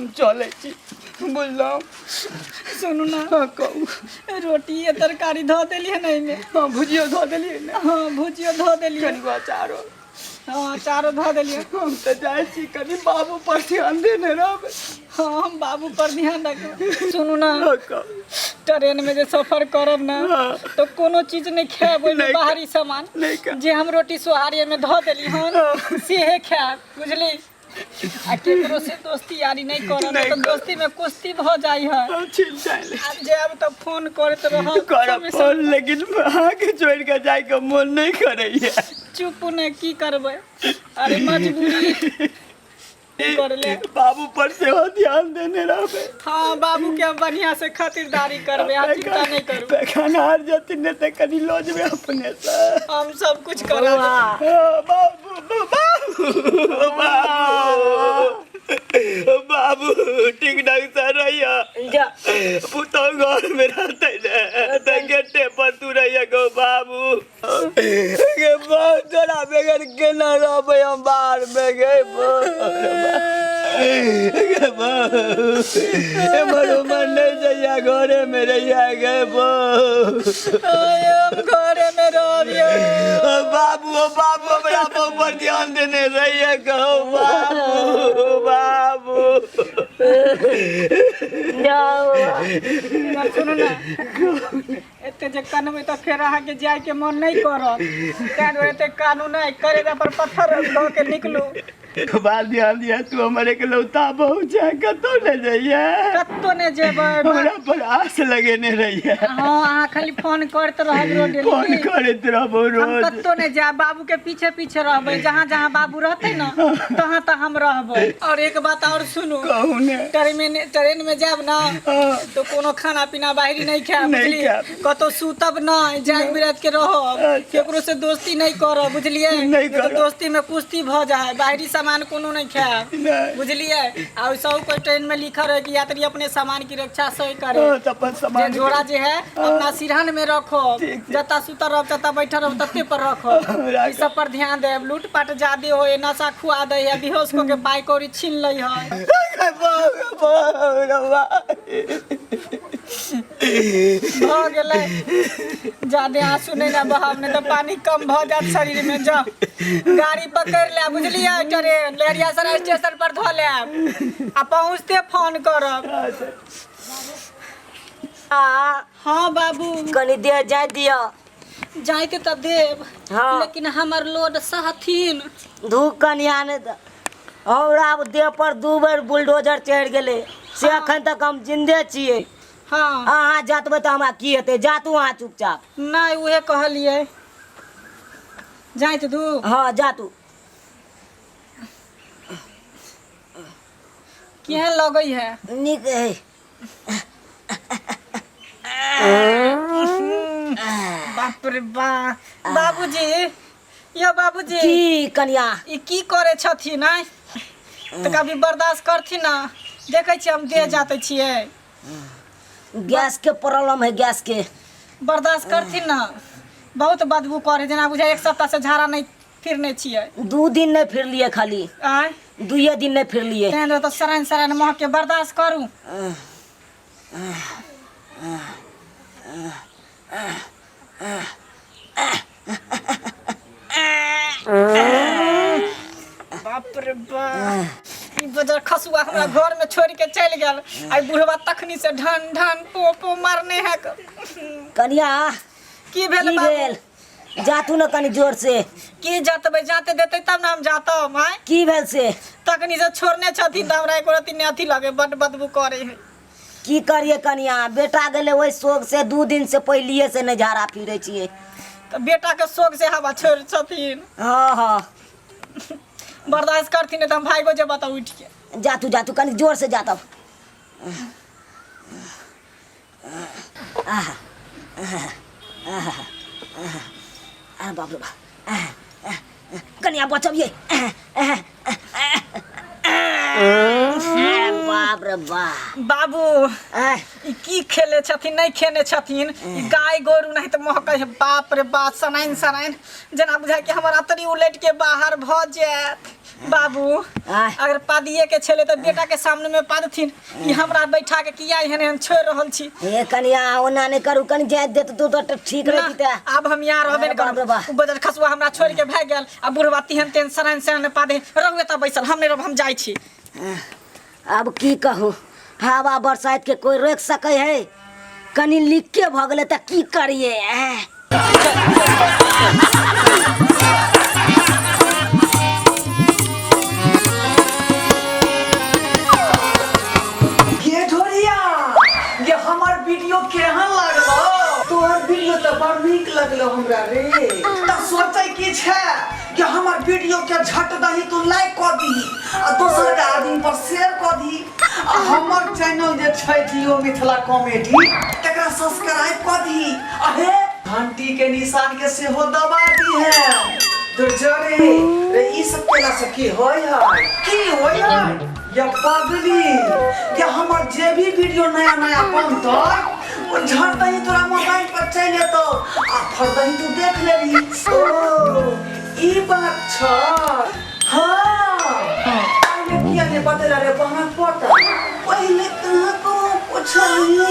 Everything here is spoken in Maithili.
हम चलै छी बुझलहुँ। सुनू ना। हाँ, कहू। रोटी आ तरकारी धऽ देलियै ने एहिमे? हाँ, भुजियो धऽ देलियै ने? हाँ, भुजियो धऽ देलियै। कनि अचारो? हाँ, अचारो धऽ देलियै। हम तऽ जाइ छी, कनि बाबू पर ध्यान देने रहबै। हाँ, हम बाबू पर ध्यान रखबै। सुनू ना। हाँ, कहू। ट्रेन में जे सफर करब ना, तो कोनो चीज नहीं खायब ओहिमे, नहि बाहरी सामान। नहि खायब। जे हम रोटी सोहारी एहिमे धऽ देली हन, सेहे खायब, बुझली? आ केकरो से दोस्ती यारी नहीं करब, नहि तऽ करब। दोस्ती में कुश्ती भऽ जाइ है। हाँ, छिल जाइ। आब जायब तऽ फोन करैत रहब। करब समय फोन, लेकिन अहाँके छोड़ि कऽ जाइके मोन नहि करैए। चुप ने, की करबै? अरे, मजबूरी करले। बाबू पर सेहो ध्यान देने रहबै। हाँ, बाबू के हम बढ़िया से खातिरदारी करबै, अहाँ चिंता नहीं करू। पैखाना आर जथिन ने तऽ कनि लऽ जेबै अपनेसँ। हम सब कुछ करा देबै। हाँ, बाबू, बाबू, बाबू, बाबू, ठीक ढंग से रहिया। जा। पुतहु घर में रहते ने तऽ गेटे पर तू रहिया गो बाबू। गे बाबू, तोरा बगैर केना रहबै हम बाहर में? गे गे बाबू, एमहर उमहर नहीं जइया, घरे में रहिया गे बाबू। हम घरे में रहबियो। बाबू, ओ बाबू, हमरा पर ध्यान देने रहिए, कहो बाबू, बाबू। जाओ। इधर सुनू ने, एते जे कनबै तऽ फेर अहाँके जायके मन नहि करत, ताहि दुआरे एते कानू नहि। करेजा पर पत्थर धऽ के निकलू। बात ध्यान दिया, तू हमर एकलौता बहू छै, कतौ नहि जइए। कतौ नहि जेबै। हमरा पर आस लगेने रहिए। हाँ, अहाँ खाली फोन करैत रहब रोज डेली। फोन करैत रहबो। हम रोज। कतौ नहि जायब, बाबू के पीछे पीछे रहबै। जहाँ जहाँ बाबू रहतै ने, तहाँ तहाँ हम रहबै। और एक बात और सुनू। कहू ने। ट्रेन में जायब ना, तो कोनो खाना पीना बाहरी नहीं खायब। नहि बुझलियै? खायब। कतौ सुतब नहि, जाग बिरात के रहब। केकरो से दोस्ती नहीं करब, बुझलियै? नहि तऽ करब। दोस्ती में कुश्ती भऽ जाए। बाहरी सामान कोनो नहीं खायब। नहि। बुझलियै? आ ओइ सब कोई ट्रेन में लिखल रहे कि यात्री अपने सामान की रक्षा सही करे। हाँ, तऽ अपन जे सामान झोरा जे है, अपना सिरहन में रखो। ठीक छै। जता सुतल रहब, तता बैठल रहब, तते पर रखो। राखब। ई सब पर ध्यान देब। लूटपाट ज्यादे होए, नशा खुआ दै है, बेहोश कऽ के पाई कौड़ी छीन लै है। बाबू, बाबू, भऽ गेलै, ज्यादे आंसू नहि ने बहाब, नहि तऽ पानी कम भऽ जायत शरीर में। जाओ, गाड़ी पकड़ ले, बुझलियै? ट्रेन लहेरियासराय स्टेशन पर धऽ लेब आ पहुँचते फोन करब। आ। हाँ बाबू। कनि देर जाय दिअ। जाइके तऽ देब, लेकिन हमर लोड सहथिन। धू कनिया ने, हमरा आब देह पर 2 बेर बुलडोजर चढ़ि गेलै, से अखन तक हम जिन्दे छियै। अहाँ जतबै तऽ हमरा की हेतै? जातू अहाँ चुपचाप। नहि, उहे कहलियै, जाइत दू। हाँ, जातू। केहन लगै है? नीक है। बाप रे बा, बाबूजी, यो बाबूजी। की कनिया? ई की करे छथिन? आँय, तऽ कभी बर्दाश्त करथिन ना? देखै छियै, हम देह जाते छियै। गैस के प्रॉब्लम है, गैस के। बर्दाश्त करथिन ना? बहुत बदबू करे, जेना बुझाय एक सप्ताह से झाड़ा नहीं फिरने छियै। 2 दिन नहीं फिरलिए खाली। आँय? 2 दिन नहीं फिरलिए। तें दुआरे तऽ सराइन सराइन महक के, बर्दाश्त करू। बाप रे बाप, ई बजर खसुआ हमरा घर में छोड़ के चलि गेल। आई बुढ़वा तखनी से ढन ढन पो पो मारने है। कनिया। की भेल? की बाबू? भेल? जातू ने कनि जोर से। की जतबै? जाते देतै तब ने हम जातब, आँय? की भेल से? तखनी से छोड़ने छथिन तऽ हमरा एको रत्ती नहि अथी लगे, बड बदबू करे है। की करिए कनिया, बेटा गेलै, ओहि शोक से 2 दिन से पहिलिए से नहि झाड़ा फिरै छियै। तऽ बेटा के शोक से हवा छोड़ छथिन? हाँ हाँ। बर्दाश्त करथिन, नहि तऽ हम भागो जेबऽ तऽ उठि के। जातू, जातू, कनि जोर से जातब। आहा, आहा, आहा, आहा, अरे बाप रे बाप, आहा, आहा, कनिया, बचबियै। आहा, आहा, आहा, अरे बाप। बाप रे बाप। बाबू, आह, ई की खेले छथिन नहि खेने छथिन, ई गाय गोरू नहीं तऽ महकै है। बाप रे बाप, सनाइन सनाइन जेना बुझाय कि हमर अतरी उलटि के बाहर भऽ जायत। बाबू, आह। अगर पादिए के छलै तऽ बेटा के सामने में पादथिन, ई हमरा बैठा के किया एहन एहन छोड़ि रहल छी? हे कनिया, ओना नहि करू, कनि जाय देत तू तऽ ठीक ना, रहितै। आब हम यहाँ रहबे नहि बाप रे करब। बाप। उ बजर खसुआ हमरा छोड़ि के भागि गेल आ बुढ़वा तिहन तेहन सनाइन सनाइन पादे। रहू एतऽ बैसल, हम नहि रहब, हम जाइ छी। आब की कहू, हवा बरसात के कोई रोक सकै है? कनि लीके भऽ गेलै तऽ की करिए? आह। ये ढोरिया, ये हमर वीडियो केहन लागलो? तोहर वीडियो तऽ बड़ नीक लगलो हमरा रे। तऽ सोचै की छै कि हमर वीडियो के झट दही तू लाइक कऽ दीही आ दोसर के आदमी पर शेयर कऽ दीही आ हमर चैनल जे छै जियो मिथिला कॉमेडी, तकरा सब्सक्राइब कऽ दीही आ हे घंटी के निशान के सेहो दबा दीहे। दुर्जरे रे, ई सब केला से की होय है? की होय है या पगली? कि हमर जे भी वीडियो नया नया बनतै, ओ झट दही तोरा मोबाइल पर चलि एतौ आ फट दही तू देख लेबही। ओ ई बात छ। हाँ, पहिले किया नहि बतेला रे बहन? पता पहिले कहाँ को पुछलही।